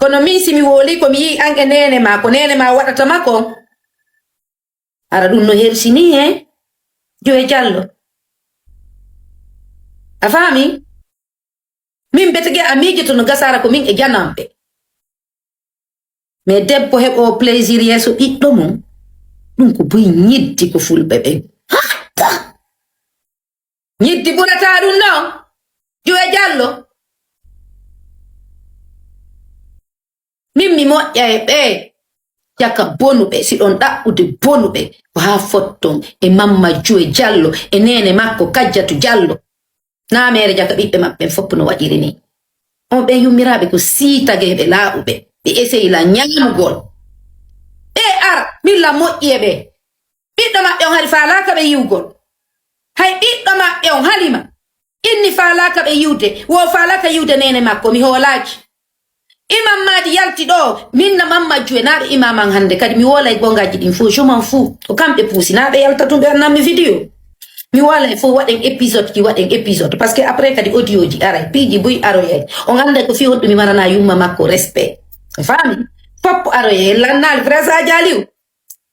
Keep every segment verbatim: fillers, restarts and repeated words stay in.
Kono min si mi wooli ko mi yii an e neene ma, ko neene ma waɗata ma kon. Ara ɗum no hersini he. Joe Jallo. A faami? Min betege a miijoto no gasara ko min e janamɓe. Mais debbo heɓo plaisir yeeso ɓiɗɗo mum, ɗum ko buy ñiddi ko fulɓe ɓen. Hatta! Ñiddi ɓurata ɗum ɗon. Joe Jallo. Min mi moƴƴa e ɓe. Jaka bonuɓe, si ɗon ɗaɓɓude bonuɓe, ko haa fotton e Mamma Joe Jallo, e neene makko Kajjatu Jallo. Naa meere jaka ɓiɓɓe maɓɓe ɓen fof no waɗiri ni. On ɓen yummiraaɓe ko siitageeɓe laaɓuɓe. Ɓe eseyi lan ñaamugol. Ɓe ara, min lan moƴƴi e ɓe. Ɓiɗɗo maɓɓe on hari faalaaka ɓe yiwgol. Hay ɓiɗɗo maɓɓe on halima. Inni faalaaka ɓe yiwde. Wo faalaaka yiwde neene makko. Mi hoolaaki. Imam Madi yalti ɗo, min na Mamma Juwe, naa ɓe imam an hannde kadi, mi woolay goongaaji ɗin fof, je m'en fous. Ko kamɓe puusi, naa ɓe yalta tun ɓe annammi vidéo. Mi woolay fof, waɗen épisode ji, waɗen épisode. Parce que après kadi audio ji aray, piiji buy aroyay. On annday ko fii honɗum mi marana yumma makko respect. A faami? Fop aroyay, lannaali, vrai Sadio Aliou.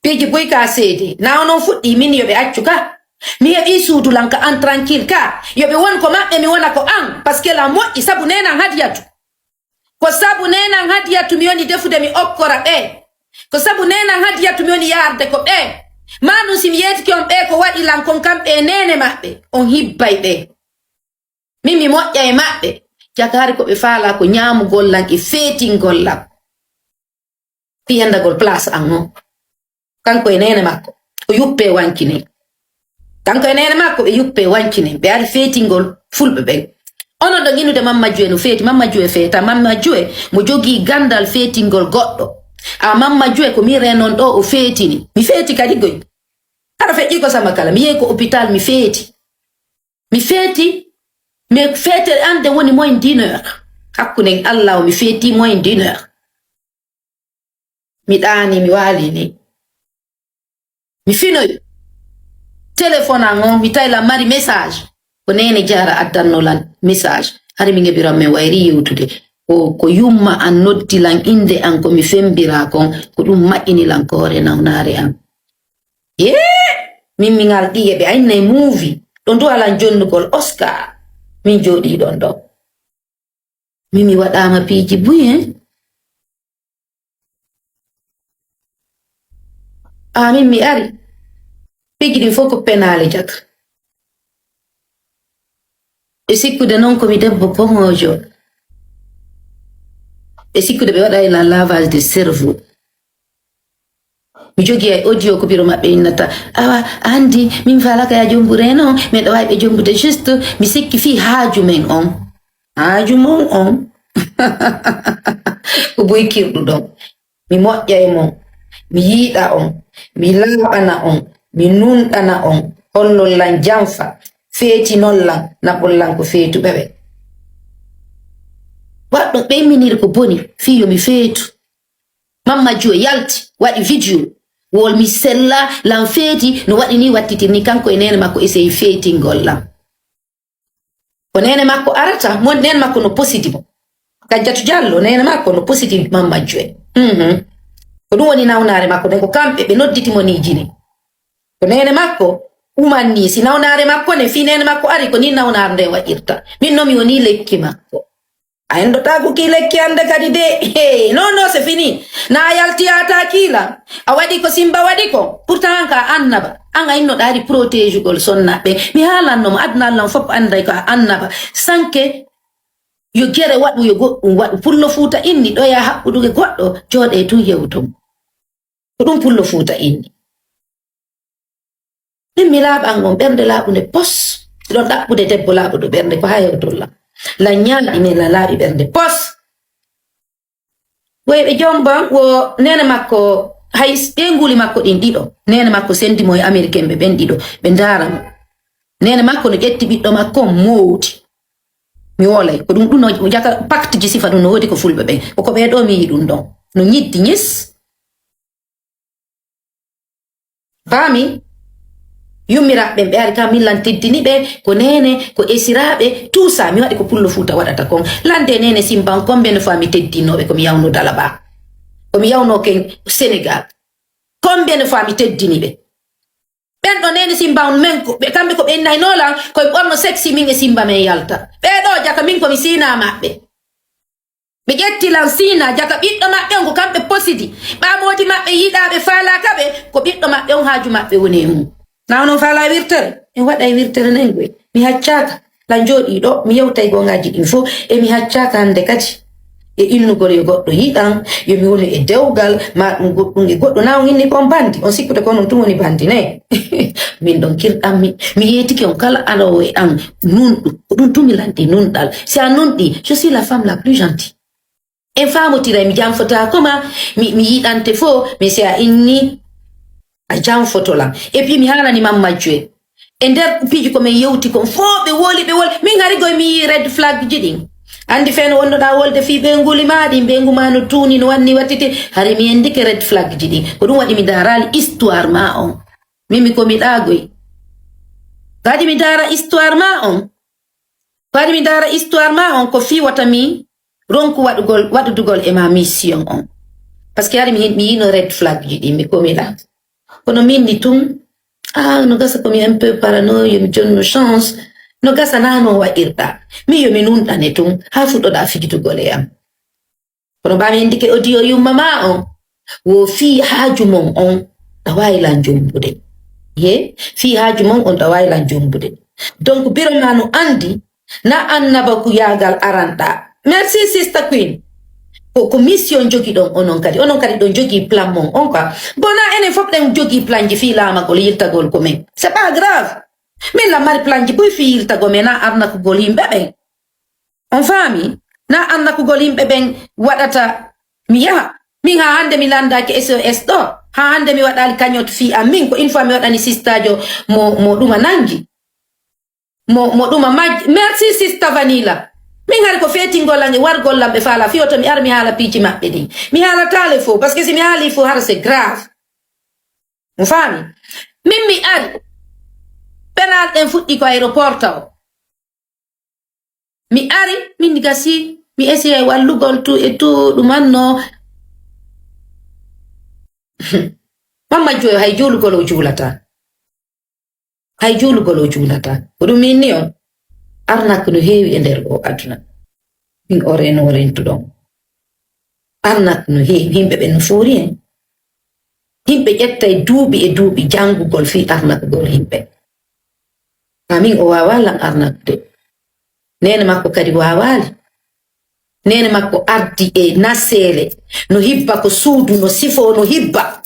Piiji buy ka seede. Na onon fuɗɗi, min yo ɓe accu ka. Mi heɓi suudu lan ka an tranquille ka. Yo ɓe won ko maɓɓe, mi wona ko an. Parce que la moƴƴi, sabu nenan Hadiyatu. Ko sabu nenan Hadiyatu mi woni defude mi okkora ɓe. Ko sabu nenan Hadiyatu mi woni yaarde ko ɓe. Maa ɗum si mi yeetike on ɓe ko waɗi lan kon kamɓe e neene maɓɓe. On hibbay ɓe. Min mi moƴƴa e maɓɓe. Jakaari ko ɓe faalaa ko ñaamugol lan e feetingol lan. Fii hendagol place an on. Kanko e neene makko. Ko yuppe wankini. Kanko e neene makko ɓe yuppe wankini. Ɓe ari feetingol fulɓe ɓen. Onon ɗon inude Mamma Juwe no feeti. Mamma Juwe feeta. Mamma Juwe mo jogii gandal feetingol goɗɗo. A Mamma Juwe ko min renon ɗo o feetini. Mi feeti kadi goy. Hara feƴƴi ko sama kala. Mi yehi ko hôpital mi feeti. Mi feeti. Mi feete ande woni moins d'une heure. Hakkunden Allah o mi feeti moins d'une heure. Mi ɗaani, mi waali ni. Mi finoy. Téléphone an on, mi tawi lan mari message. Ko neene jaara addanno lan message. Hari mi ngeɓiran men wayri yewtude. Ko, ko yumma an noddi lan innde an ko mi fembira kon. Ko ɗum maƴƴini lan ko hoore nawnaare an. Yee! Min mi ngal ɗiye ɓe ayna e muuvi. Ɗo ndu alan jonnugol Oscar. Min jooɗii ɗon ɗo. Min mi waɗaama piiji buy, hein? Amin mi ari. Piiji ɗin fof ko penaale jaka. Ɓe sikkude noon ko mi debbo boŋoojo. Ɓe sikkude ɓe waɗa e la lavage de cerveau. Mi jogii ay audio ko biro maɓɓe innata. Awa, andi, min faalaka ya jombure noon, miɗo waawi ɓe jombude juste, mi sikki fii haaju men on. Haaju mon on. Ko buy kirɗuɗon. Mi moƴƴa e mon. Mi yiiɗa on. Mi laaɓana on. Mi nunɗana on. Hollon lan janfa. Feetinon lan. Naɓon lan ko feetuɓe ɓe. Waɗɗo ɓe imminiri ko boni. Fii yo mi feetu. Mamma Juwe yalti. Waɗi video. Wol mi sella lan feeti. No waɗi ni wattitir ni kanko e neene makko eseyi feetingol lan. Ko neene makko arata, mo neene makko no posidi mo. Kajjatu Jallo, neene makko no posidi Mamma Juwe. Mhm. Ko ɗum woni nawnaare makko, nden ko kamɓe ɓe nodditi mo ni jine. Ko neene makko umanni, si nawnaare makko ne, fii neene makko ari, ko ni nawnaare nde waɗirta. Min no mi woni lekki makko. A endotaako ki lekki hannde kadi de. Hey, non, non, c'est fini. Na a yalti a taaki lan. A waɗi ko Simba waɗi ko. Pourtant an ka annaba. An a innoɗa ari protégugol sonna ɓe. Mi haalanno mo aduna lan fof annday ko a annaba. Sanke yo gere waɗu yo goɗɗum waɗu. Pullo Fuuta inni ɗoya haɓɓuduge goɗɗo jooɗe tun yewton. Ko ɗum Pullo Fuuta inni. Min mi laaɓan on ɓernde laaɓunde pos. Ɗon ɗaɓɓude debbo laaɓuɗo ɓernde ko haa hewtol lan. Lan ñaaɗi men lan laaɓi ɓernde pos. Woy ɓe jomban wo neene makko hay s-, ɓeynguuli makko ɗin ɗiɗo. Neene makko sendi mo e Ameriken ɓe ɓen ɗiɗo. Ɓe ndaara mo. Neene makko no ƴetti ɓiɗɗo makko mooti. Mi wolay. Ko ɗum ɗum no jaka pacte ji sifa ɗum no woodi ko fulɓe ɓen. Ko ko ɓee ɗo mi yi'i ɗum ɗon. No ñiddi ñis. Faami? Yummiraaɓe ɓen, ɓe ari kam min lan teddini ɓe, ko neene, ko esiraaɓe, tout ça, mi waɗi ko pullo Fuuta waɗata kon. Lande neene Simba on, combien de fois mi teddinooɓe ko mi yawno Dalaba? Ko mi yawno ken Sénégal. Combien de fois mi teddini ɓe? Ɓen ɗo neene Simba on, men ko, ɓe, kamɓe ko ɓe innayno lan, koye ɓorno sexy min e Simba men yalta. Ɓee ɗo jaka min ko mi siina maɓɓe. Ɓe ƴetti lan siina, jaka ɓiɗɗo maɓɓe on ko kamɓe posidi. Ɓaa moodi maɓɓe yiɗaa ɓe faalaaka ɓe, ko ɓiɗɗo maɓɓe on haaju maɓɓe woni e mum. Na onon faalaa e wirtere? En waɗa e wirtere nen goy. Mi haccaaka. Lan jooɗii ɗo, mi yewtay goongaaji ɗin fof. E mi haccaaka hannde kadi. E innugol yo goɗɗo yiɗan, yo mi wonu e dewgal, ma ɗum goɗɗum e goɗɗo. Na on inni ko on bandi, on sikkude ko onon tun woni bandi ne. Min ɗon kirɗan mi, mi yeetike on kala aloowo e an nunɗu. Ko ɗum tun mi lanti nunɗal. Si a nunɗi, je suis la femme la plus gentille. En faamotiray, mi janfotaako ma, mi, mi yiɗante fof, mais si a inni, a janfoto lan. Et puis mi haalani Mamma Joe. E nder piiji ko min yewti kon, fof ɓe woli, ɓe woli. Min hari goy mi yii red flag ji ɗin. Andi feno wonnoɗaa wolde fii ɓe nguli ma ɗin, ɓe ngu ma no tuuni, no wanni wattiti. Hari mi endike red flag ji ɗin. Ko ɗum waɗi mi ndaaraali histoire ma on. Min mi komiɗaa goy. Ko waɗi mi ndaara histoire ma on. Ko waɗi mi ndaara histoire ma on, ko fii wota mi ronku waɗugol, waɗudugol e ma mission on. Parce que hari mi, mi yino red flag ji ɗi, mi komiɗa. Kono min ni tun, ah, no gasa ko mi un peu parano, yo mi jonnu chance. No gasa na no waɗirɗa. Mi yo mi nunɗane tun, haa fuɗɗoɗa fijitugol e am. Kono ɓaa mi endike audio yumma ma on, wo fii haaju mon on, ɗa waawi lan jombude. Ye, fii haaju mon on, ɗa waawi lan jombude. Donc, biro ma no andi, na annaba ku yaagal aranɗa. Merci, Sister Queen. Ko, ko mission jogi ɗon onon kadi. Onon kadi ɗon jogi plan mon on ka. Bona enen fof ɗen jogi plan ji fii laamagol, yiltagol ko men. C'est pas grave. Min la mari plan ji buy fii yiltagol men na arnakugol yimɓe ɓen. On faami? Na annakugol yimɓe ɓen waɗata mi yaha. Min haa hannde mi landaaki S O S ɗo. Haa hannde mi waɗaali cagnotte fii am. Min ko une fois mi waɗani sistaajo mo, mo ɗuma nangi. Mo, mo ɗuma majji. Merci sista Vanilla. Min hari ko feetingol lan e wargol lan ɓe faala fii oto mi ar mi haala piiji maɓɓe ɗin. Mi haalataale fof, parce que si mi haalii fof hara c'est grave. On faami? Min mi ari. Penal ɗen fuɗɗi ko aéroport taw. Mi ari, min gasi, mi essayay wallugol tu e tu, ɗum anno. Mamma Joyo, hay juulugol o juulata. Hay juulugol o juulata. Ko ɗum inni on, arnak no heewi e nder o aduna. Min o reno rentuɗon. Arnak no heewi, yimɓe ɓe no foori en. Yimɓe ƴettay duuɓi e duuɓi janngugol fii arnakugol yimɓe. Amin o waawaa lan arnakude. Neene makko kadi waawaali. Neene makko ardi e naseele. No hibba ko suudu, no sifoo, no hibba.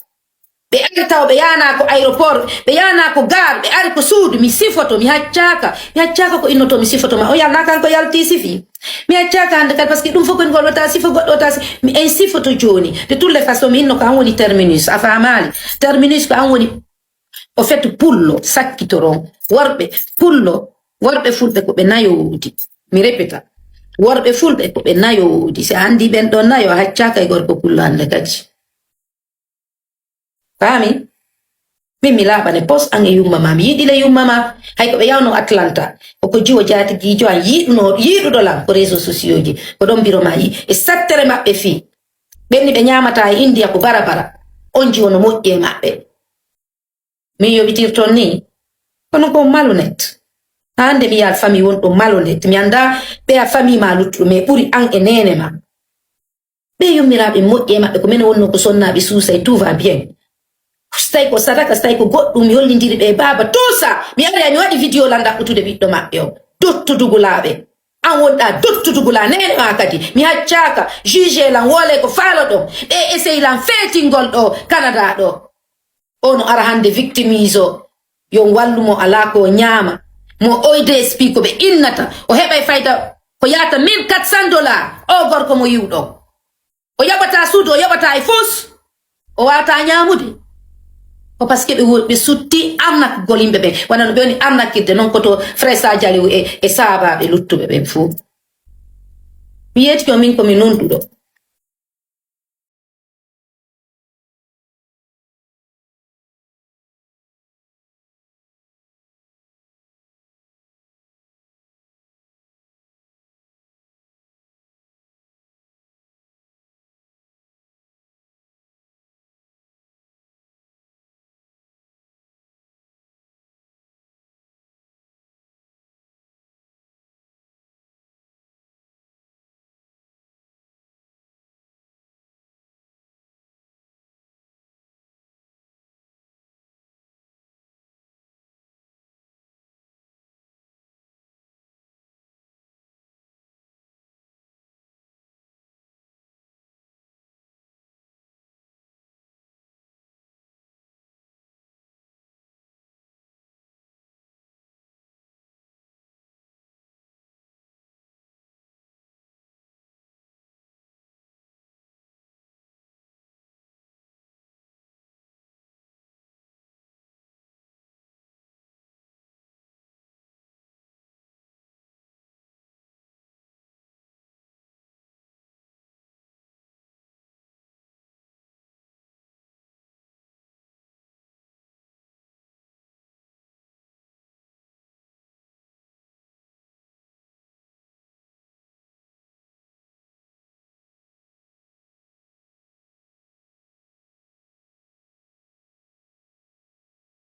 Ɓe ari taw ɓe yaanaa ko aéroport, ɓe yaanaa ko gare, ɓe ari ko suudu, mi sifoto, mi haccaaka. Mi haccaaka ko innoto, mi sifoto ma. O yalnaa kanko yaltii sifi. Mi haccaaka hannde kadi, parce que ɗum fof ko ngol wota sifo, goɗɗo wota si-, mi en sifoto jooni. De toutes les façons, mi inno ko an woni terminus, a faamaali. Terminus ko an woni, au fait, pullo, sakkitoron. Worɓe, pullo, worɓe fulɓe ko ɓe nayo woodi. Mi répéta. Worɓe fulɓe ko ɓe nayo woodi. Si a anndi ɓen ɗon nayo, a haccaaka e gorko pullo hannde kadi. Faami? Min mi laaɓane pos an e yumma ma. Mi yiɗi le yumma ma. Hay ko ɓe yawno Atlanta. O ko jiwo jaatigiijo an yiɗuno, yiɗuɗo lan ko réseaux sociaux ji. Ko ɗon biro ma yi. E sattere maɓɓe fii. Ɓenni ɓe ñaamata e India ko barabara. On jiwo no moƴƴi e maɓɓe. Min yoɓitirton ni. Kono ko malhonnête. Hande mi yaal famille wonɗo malhonnête. Mi annda ɓe a famille ma luttuɗo, mais ɓuri an e neene ma. Ɓe yummiraaɓe moƴƴi e maɓɓe, ko men wonno ko sonnaaɓe suusay, tout va bien. So tawi ko sadaka, so tawi ko goɗɗum, mi hollindiri ɓe e baaba, tout ça. Mi ari, mi waɗi vidéo lan ɗaɓɓutude ɓiɗɗo maɓɓe o. Dottu dugulaaɓe. An wonɗa dottu dugulaa, neene ma kadi. Mi haccaaka, juge lan, woole ko faaloɗon. Ɓe essaye lan feetingol ɗo, Canada ɗo. O no ara hannde victimise o. Yo on wallu mo, alaa ko o ñaama. Mo O D S P ko ɓe innata. O heɓay fayda ko yaata mille quatre cents dollars. O gorko mo yiwɗon. O yoɓata suudu, o yoɓata e fus. O waata ñaamude. Ko parce que ɓe wo-, ɓe sutti arnakugol yimɓe ɓen. Wona no ɓe woni arnakirde non ko to Fresa Jaliw e, e saabaaɓe luttuɓe ɓen fuu. Mi yeetike on min ko mi nunɗuɗo.